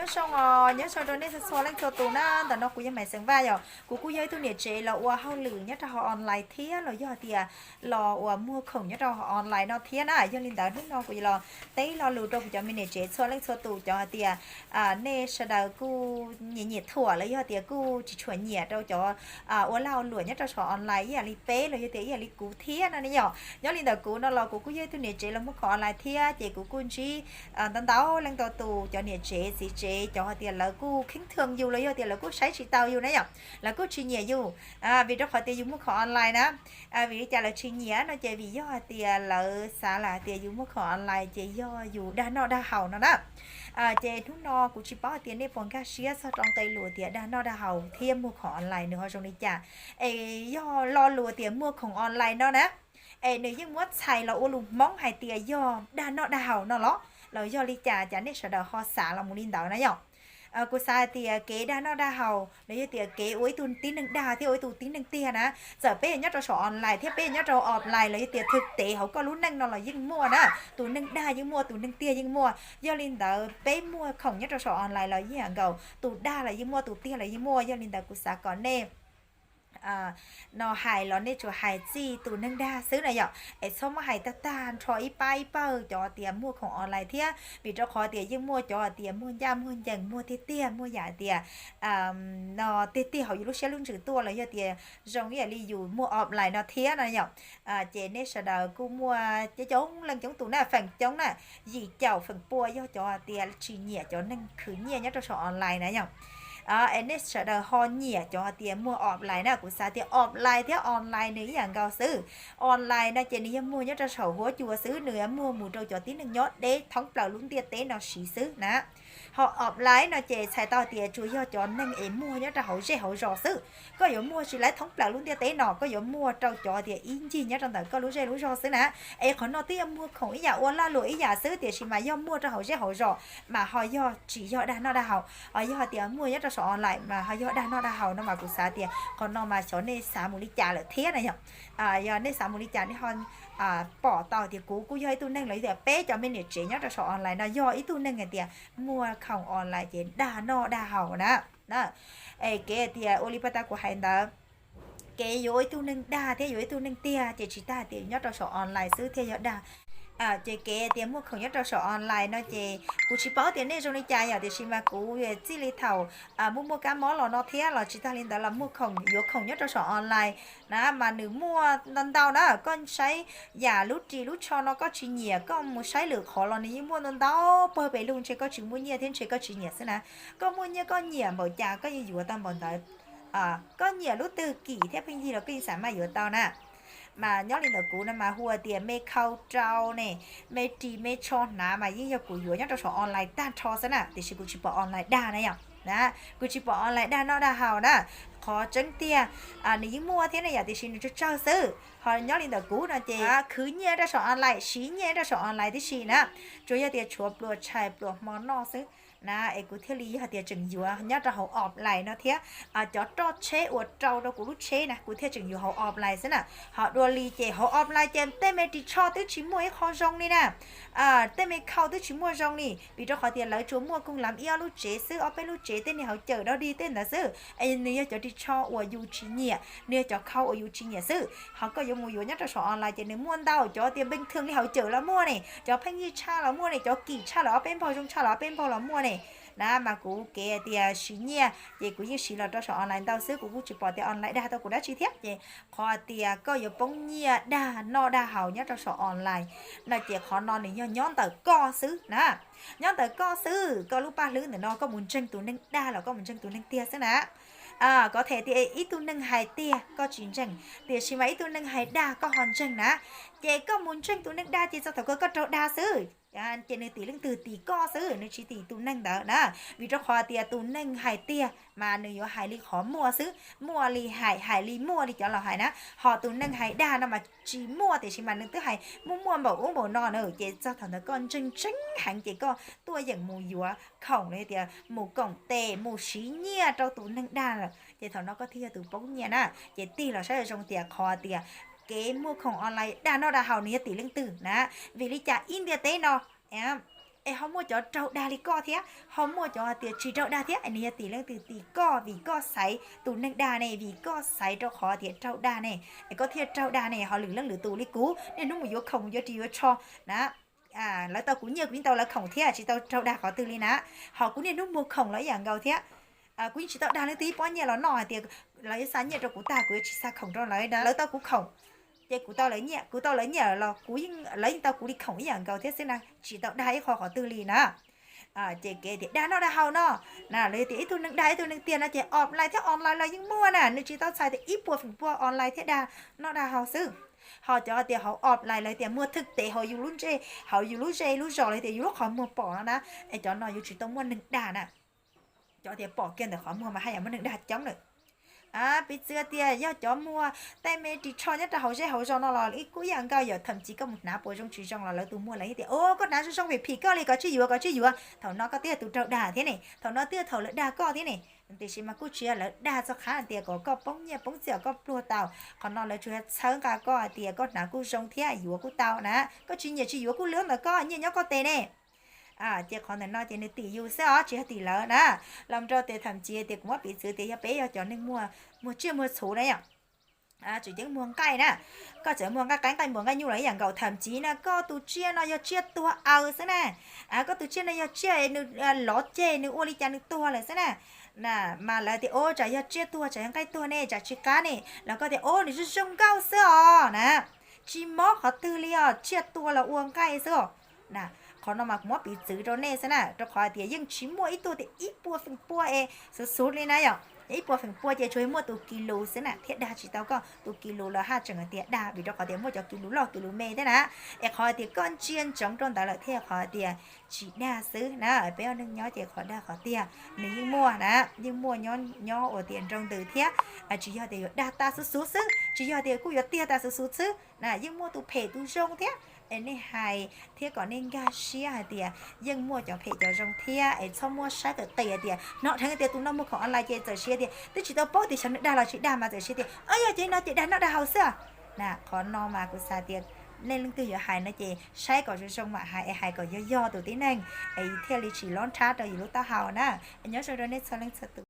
Nyob zoo os, nyob zoo rau nej txhua txhua leej txhua tus na. Ntawm no kuv yog Maiv Xeem Vaj yom, kuv kuj yog ib tug niam tsev los ua hauj lwm nyob rau hauv online thiab los yog hais tias los ua muag khoom nyob rau hauv online no thiab na. Yog li ntawd hnub no kuv yuav los teb lo lus rau kuv cov me niam tsev txhua leej txhua tus, cov hais tias nej sawv daws kuj nyiam nyiam thuam los yog tias kuj tsis tshua nyiam rau cov ua lag ua luam nyob rau saum online ib yam li peb los yog tias ib yam li kuv thiab no ne yom. Nyob li ntawm kuv no los kuv kuj yog ib tug niam tsev los muag khoom online thiab, ces kuv kuj ntsib ntau ntau leej ntau tus cov niam tsev txiv tsev cov hais tias lawv kuj kheev thwm yus los yog tias lawv kuj saib tsis taus yus na yom, lawv kuj tsis nyiam yus. Vim rau qhov tias yus muag khoom online na, vim li cas lawv tsis nyiam no ces vim yog hais tias lawv xav lam hais tias yus muag khoom online ces yog yus dag noj dag haus no na. Ces hnub no kuv tsis paub hais tias nej puas nkag siab txog rau nqe lus tias dag noj dag haus thiab muag khoom online nws ho zoo li cas. Es yog lo lus tias muag khoom online no na, es nws yeej muab txhais los ua lus Hmoob hais tias yog dag noj dag haus no los, los yog li cas cas nej sawv daws ho xav los mus li ntawd na yom. Kuv xav hais tias kev dag noj dag haus los yog tias kev ua ib tug tib neeg dag thiab ua ib tug tib neeg tiag na, txawm peb yog nyob rau saum online thiab peb yog nyob rau offline los yog tias thwm tev hauv koj lub neej no los yeej muaj na. Tus neeg dag yeej muaj, tus neeg tiag yeej muaj. Yog li ntawd peb muag khoom nyob rau saum online los yeej yam nkaus, tus dag los yeej muaj, tus tiag los yeej muaj. Yog li ntawd kuv xav kom nej no hais los nej tsuas hais txij tus neeg dag xwb na yom, es txhob muab hais tag tag nrho ib pab ib pawg cov tias muag khoom online thiab, vim rau qhov tias yeej muaj cov tias muag ncaj muag ncees, muag tiag tiag, muag yam tias no tiag tiag hauv yus lub siab lub ntsws tuaj los yog tias zoo ib yam li yus muag offline no thiab no yom. Ces nej sawv daws kuj muaj coob coob leej coob tus na, feem coob na, yim caum feem pua yog cov tias tsis nyiam cov neeg khwv nyiaj nyob rau saum online na yom. Es nej sawv daws ho nyiam cov tias muag offline na, kuv xav tias offline thiab online nws ib yam nkaus xwb. Online no ces nws yog muag nyob rau saum huab cua xwb, nws muag mus rau cov tib neeg nyob deb thoob plaws lub ntiaj teb no siv xwb na. Ho offline no ces txhais tau tias tsuas yog cov neeg es muag nyob rau hauv zej hauv zos xwb. Koj yuav muag tsis laib thoob plaws lub ntiaj teb no, koj yuav muag rau cov tias ib ncig nyob rau ntawm koj lub zej lub zos xwb na. Es qhov no twb yog muag khoom ib yam ua lag luam ib yam xwb, tiam sis mas yog muag rau hauv zej hauv zos mas ho yog tsis yog dag noj dag haus. Ho yog tias muag nyob rau saum online mas ho yog dag noj dag haus no mas kuv xav tias qhov no mas xyov nej xav mus li cas lawm thiab na yom. Yog nej xav mus li cas nej ho pom tau tias kuv kuj yog ib tug neeg los yog tias peb cov me niam tsev nyob rau saum online no yog ib tug neeg hais tias muag khoom online ces dag noj dag haus na. Es kev hais tias ua li pas tas kuv hais ntawd, kev yuav ua ib tug neeg dag thiab yuav ib tug neeg tiag ces tsis tas hais tias nyob rau saum online xwb thiaj yog dag. Ces kev tias muag khoom nyob rau saum online no ces kuv tsis paub tias nej zoo li cas yom, tiam sis mas kuv txij li thaum muaj muaj kab mob los no thiab los tsis tas li ntawd los muag khoom yuav khoom nyob rau saum online na mas nws muaj ntau ntau na. Koj saib yam lub ris lub tsho no koj tsis nyiam, koj mus saib lwm qhov los nws yeej muaj ntau ntau pawg pes lug, ntshe koj tsis muaj nyiaj thiab ntshe koj tsis nyiam xwb na. Koj muaj nyiaj koj nyiam npaum cas koj yeej yuav tau npaum ntawd. Koj nyiam lub twg kim thiab pheej yig los koj yeej xav maj yuav tau na. Mas nyob li ntawm kuv no mas hu tias me khau rau ne, me ris me tsho hnav mas yeej yog kuv yuav nyob rau saum online tag nrho xwb na, tiam sis kuv tsis pom online dag na yom. Kuv tsis pom online dag noj dag haus na. Qhov tseeb tiag nws yeej muaj thiab na yom, tiam sis nws tsawg tsawg xwb. Ho nyob li ntawm kuv no ces khwv nyiaj rau saum online, siv nyiaj rau saum online tib si na, tsuas yog tias tshuav pluas tshais pluas hmo noj xwb na, es kuv thiaj li yog tias tseem yuav nyob rau hauv offline no thiab. Cov roj tsheb uas rau rau kuv lub tsheb na kuv thiaj tseem yuav hauv offline xwb na. Ho dua li ces hauv offline ces tej me ris tsho twb tsis muaj ib qho zoo li na. Tej me khau twb tsis muaj zoo li, vim rau qhov tias lawv tsuas muaj koog lam ib ob lub tsev xwb, ob peb lub tsev tej niag hauv cawm dog dig tej ntawd xwb. Nws yog cov ris tsho uas yus tsis nyiam, nws yog cov khau uas yus tsis nyiam xwb. Ho koj yuav mus yuav nyob rau saum online ces nws muaj ntau, cov tias npeej thwm li hauv cawm los muaj ne, cov pheej yig tshaj los muaj ne, cov kim tshaj los ob peb npaug, zoo tshaj los ob peb npaug los muaj ne. Na mas kuv kev tias siv nyiaj ces kuv yeej siv los rau saum online ntau xwb, kuv kuj tsis pom tias online dag tau kuv dab tsi thiab. Ces qhov tias koj yuav poob nyiaj dag noj dag haus nyob rau saum online no ces qhov no nws yog nyob ntawm koj xwb na. Nyob ntawm koj xwb, koj lub paj hlwb ntawm no koj mus ntseeg tus neeg dag los koj mus ntseeg tus neeg tiag xwb na. Có thể tias ib tug neeg hais tiag koj tsis ntseeg, tiam sis mas ib tug neeg hais dag koj ho ntseeg na. Ces koj mus ntseeg tus neeg dag ces txog thaum kawg koj raug dag xwb. Ces nws tim leej twg? Tim koj xwb, nws tsis tim tus neeg ntawd na. Vim rau qhov tias tus neeg hais tiag mas nws yuav hais li qhov muaj xwb, muaj li hais, hais li muaj li cov laus hais na. Ho tus neeg hais dag no mas tsis muaj, tiam sis mas nws twb hais muaj muaj npaum ub npaum no na, ces txog thaum ntawd koj ntseeg ntseeg heev ces koj tuaj yeem mus yuav khoom los tias mus koom tes mus siv nyiaj rau tus neeg dag lawm, ces thaum no koj thiaj yog tus poob nyiaj na. Ces tig los saib zoo tias qhov tias kev muag khoom online dag noj dag haus nws yog tim leej twg na. Vim li cas ib ntiaj teb no, Es ho muaj cov raug dag li koj thiab, ho muaj cov hais tias tsis raug dag thiab. Es nws yog tim leej twg? Tim koj, vim koj xaiv tus neeg dag ne, vim koj xaiv rau qhov tias raug dag ne, es koj thiaj raug dag ne. Ho lwm leej lwm tus li kuv niaj hnub mus yuav khoom yuav ris yuav tsho na, lawv tau kuv nyiaj kuv yeej tau lawv khoom thiab, tsis tau raug dag qhov twg li na. Ho kuv niaj hnub muag khoom los ib yam nkaus thiab. Kuv yeej tsis tau dag leej twg ib pob nyiaj los noj hais tias lawv yuav xa nyiaj rau kuv tag kuv yuav tsis xa khoom rau lawv na, lawv tau kuv khoom ces kuv tau lawv nyiaj, kuv tau lawv nyiaj los kuv yeej, lawv yeej tau kuv li khoom ib yam nkaus thiab xwb na, tsis tau dag ib qho qhov twg li na. Ces kev tias dag noj dag haus no na, lawv tias ib tug neeg dag ib tug neeg tiag no ces offline thiab online los yeej muaj na, nws tsis tau txhais tias ib puas feem pua online thiab dag noj dag haus xwb. Ho cov tias hauv offline lawv tias muag thwj tes hauv yus lub ntsej, hauv yus lub zej lub zos, lawv tias yus lub qhov muag pom no na, es cov no yus tsis tau muaj neeg dag na. Cov tias pom kiag ntawm qhov muag mas haj yam muaj neeg dag coob lawm. Piv txwv tias yog cov muag tej me ris tsho nyob rau hauv zej hauv zos no los kuj ib yam nkaus, yam thậm chí koj mus hnav puas zoo tsis zoo los lawv tus muag lawv tias, o, koj hnav zoo zoo phim phim koj li, koj tsis yuav, koj tsis yuav. Thaum no koj twb yog tus raug dag thiab ne, thaum no twb yog thaum lawv dag koj thiab ne. Tiam sis mas kuj tsis yog lawv dag txog qhov tias kom koj poob nyiaj poob txiaj kom koj pluag tau. Qhov no lawv tsuas yog txhawb nqa koj hais tias koj hnav kuj zoo thiab yuav kuj tau na, koj tsis nyiam tsis yuav kuj lwb ntawm koj, nyiaj nyob koj tes ne. Ces qhov ntawm no ces nws tim yus xwb os, tsis yog tim lawv na. Los rau tias thậm chí tias kuv muab piv txwv tias yog peb yog cov neeg muag tsiaj muag txhu na yom, tseem ceeb muag nqaij na, koj txawm muag nqaij qaib nqaij npua nqaij nyuj los ib yam nkaus, thậm chí na koj tus tsiaj no yog tsiaj tuag aws xwb na, koj tus tsiaj no yog tsiaj nws lov ceg nws ua li cas nws tuag lawm xwb na, mas lawv tias, o, tsam yog tsiaj tuag tsam yog nqaij tuag ne tsam tsis qab ne, los koj tias, o, nws zoo zoo nkauj xwb os na, tsis mob qhov twg li os, tsiaj tuag los ua nqaij xwb os. Qhov no mas kuv muab piv txwv rau nej xwb na, rau qhov hais tias yeej tsis muaj ib tug tias ib puas feem pua es xuv xuv li na yom. Ib puas feem pua ces tsuas yog muaj tus kis lus xwb na thiaj dag tsis tau koj, tus kis lus los haj tseem hais tias dag, vim rau qhov tias muaj cov kis lus loj kis lus me thiab na. Es qhov hais tias koj ntsia ntsoov rau ntawd lawm thiaj qhov hais tias tsis dag xwb na. Peb ua neeg nyob ces qhov dag qhov tiag nws yeej muaj na, yeej muaj nyob ua tias nroo ntws thiab. Tsis yog tias yuav dag tas xuv xuv xwb, tsis yog tias kuj yuav tiag tas xuv xuv xwb na, yeej muaj tus phem tus zoo thiab. Es nej hais thiab kom nej nkag siab hais tias yeej muaj cov phem cov zoo thiab, es txhob muab saib qis qis hais tias hnov dheev tias tus no muag khoom online ces txawm siv tias twb tsis tau paub tias xyov nws dag los tsis dag mas txawm siv tias, o, yog ces no ces dag noj dag haus xwb. Na qhov no mas kuv xav tias nej leej twg yuav hais no ces saib kom zoo zoo mam hais, es hais kom yog yog tus tib neeg, es thiaj li tsis lob nrhab rau yus lub taub hau na. Nyob zoo rau nej txhua leej txhua tus.